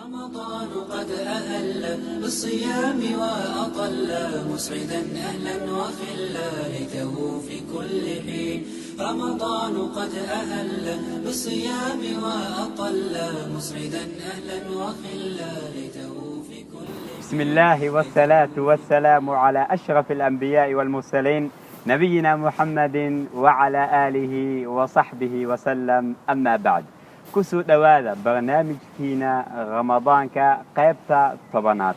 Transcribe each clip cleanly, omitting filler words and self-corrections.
رمضان قد أهل بالصيام وأطل مسعدا أهلا وخلا ليته في كل حين. رمضان قد أهل بالصيام وأطل مسعدا أهلا وخلا ليته في كل حين. بسم الله والصلاة والسلام على أشرف الأنبياء والمرسلين نبينا محمد وعلى آله وصحبه وسلم. أما بعد، kusoo dhowaada barnaamijkiina Ramadaanka qaybta 10aad.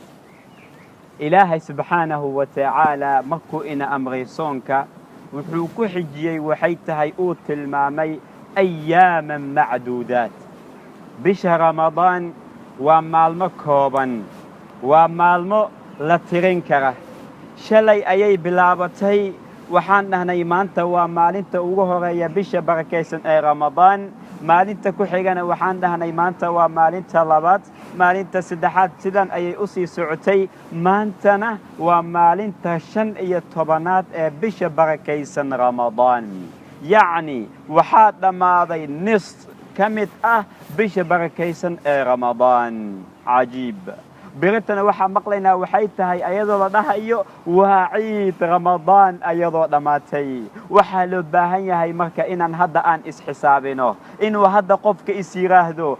Ilaahay subxaanahu wa tacaala markuu ina amray soonka, wuxuu ku xijiyey waxay tahay uu tilmaamay ayaaman macduudaat. Bisha Ramadaan waa maalmo kooban, waa maalmo la tirin kara. Shalay ayay bilaabatay. Waxaan dhahnay maanta waa maalinta ugu horeeya bisha barakaysan ee Ramadaan. Maalinta ku xigana waxaan dhahnay maanta waa maalinta labaad, maalinta saddexaad, sidan ayay u sii socotay. Maantana waa maalinta 15aad ee bisha barakaysan Ramadaan. Yacni waxaa dhammaaday nis ka mid ah bisha barakaysan ee Ramadaan. Cajiib! Biritana waxaa maqlaynaa waxay tahay ayadoo la dhahayo waa ciid Ramadaan ayadoo dhammaatay. Waxaa loo baahan yahay marka inaan hadda aan isxisaabino, inuu hadda qofka is yidhaahdo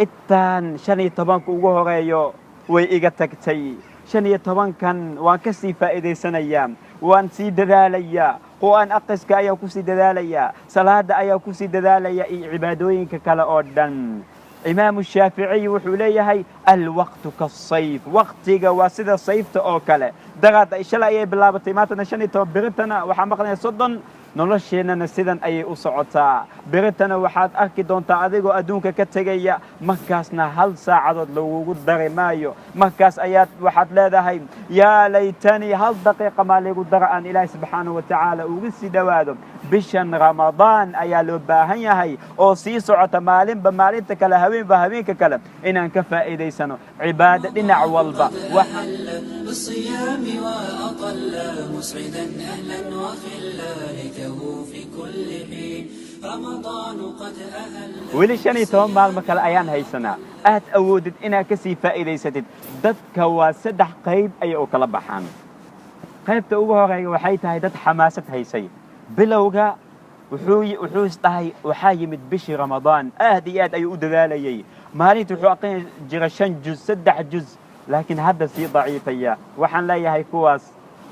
intaan 15ka ugu horeeyo way iga tagtay, 15kan waan ka sii faa'iidaysanayaa, waan sii dadaalayaa, Qur'aan aqriska ayaa kusii dadaalayaa, salaada ayaa kusii dadaalaya iyo cibaadooyinka kale oo dhan. Imaamu Shaaficiy wuxuu leeyahay alwaqtu kasayf, waqtiga waa sida sayfta oo kale. Daraad shalay ayay bilaabatay, maantana 15, biritana waxaa maqlaya 30. Nolosheennana sidan ayay u socotaa. Biritana waxaad arki doontaa adigoo adduunka ka tegaya, markaasna hal saacadood lagugu dari maayo. Markaas ayaad waxaad leedahay yaa laytanii hal daqiiqa maa laygu dara aan Ilaahi subxaanahu wa tacaala ugu sii dhowaado. Bishan Ramadaan ayaa loo baahan yahay oo sii socota maalinba maalinta kale, haweenba haweenka kale, inaan ka faa'iidaysano cibaado dhinac walba. بالصيام وأطل مسعدا أهلا وخلا ليته في كل حين. رمضان قد أهل. Weli 15 maalmo kale ayaan haysanaa aad awoodid inaad ka sii faa'iidaysatid. Dadka waa saddex qayb ayay u kala baxaan. Qaybta ugu horeeya waxay tahay dad xamaasad haysay bilowga, wuxuu isdhahay waxaa yimid bishii Ramadaan, aad iyo aad ayuu u dadaalayay. Maalinta wuxuu aqrin jira 5 juz, 3 juz, laakiin hadda sii daciifaya. Waxaan leeyahay kuwaas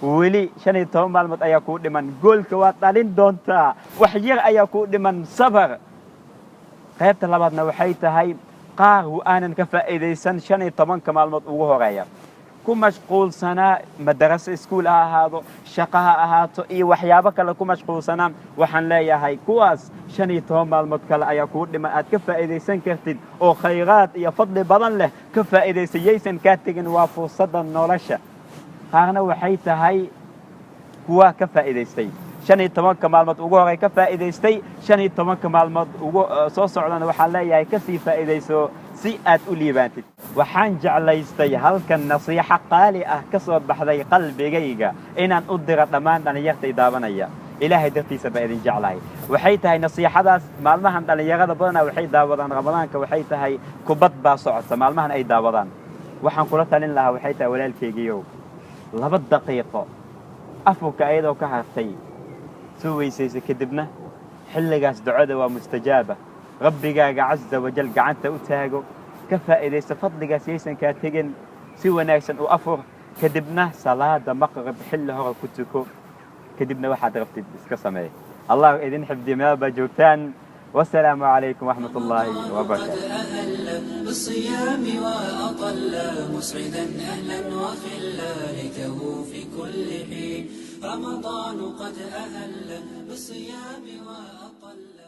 weli 15 maalmood ayaa kuu dhiman, goolka waad dhalin doontaa, wax yar ayaa kuu dhiman, sabar. Qaybta labaadna waxay tahay qaar aanan ka faa'iidaysan 15ka maalmood ugu horeeya, ku mashquulsanaa madaraso, iskuul ha ahaado, shaqo ha ahaato iyo waxyaabo kale ku mashquulsanaa. Waxaan leeyahay kuwaas 15 maalmood kale ayaa kuu dhiman aad ka faa'iidaysan kartid oo khayraad iyo fadli badan leh. Ka faa'iidaysa, yaysan kaa tegin, waa fursadda nolosha. Qaarna waxay tahay kuwa ka faa'iidaystay 15ka maalmood ugu horey, ka faa'iidaystay 15ka maalmood ugu soo socdana, waxaan leeyahay ka sii faa'iidayso si aad u liibaantid. Waxaan jeclaystay halkan nasiixo qaali ah ka soo baxday qalbigayga inaan u diro dhammaan dhallinyartay daawanaya. Ilaahay dartiisa baa idin jeclahay. Waxay tahay nasiixadaas, maalmahan dhallinyarada badanaa waxay daawadaan Ramadaanka, waxay tahay kubad baa socota maalmahan ay daawadaan. Waxaan kula talin lahaa waxay tahay, walaalkaygiiyow, 2 daqiiqo afurka ayadoo ka hartay soo weysaysa, kadibna xilligaas ducada waa mustajaaba. Rabbigaaga casa wajal gacanta u taago, ka faa'iidaysta fadligaas, yaysan kaa tegin. Si wanaagsan u afur, kadibna salaada maqrib xilli hore ku tuko, kadibna waxaad rabtid iska sameey. Allah idin xifdiyo meel baa joogtaan. Wasalaamu calaykum waraxmat ullaahi wabarakaatu. أهل بالصيام وأطل مسعدا أهلا وخلا ليته في كل حين. رمضان قد أهل بالصيام وأطل.